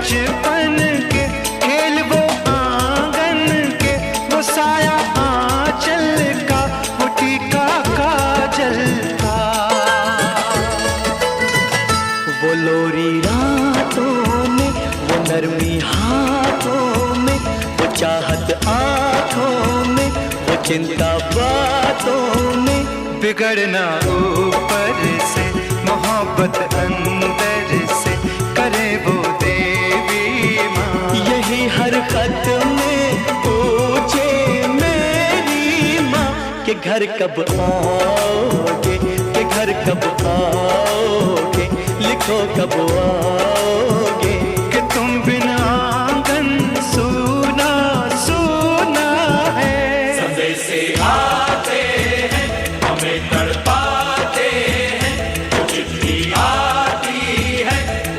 बचपन के खेल, वो आंगन के, वो साया आंचल का, वो टीका काजल का। वो लोरी रातों में, वो नरमी हाथों में, वो चाहत आँखों में, वो चिंता बातों में। बिगड़ना ऊपर से, मोहब्बत अंदर से, करे वो देवी माँ। यही हर खत में पूछे मेरी माँ कि घर कब आओगे, कि घर कब आओगे, लिखो कब आओगे।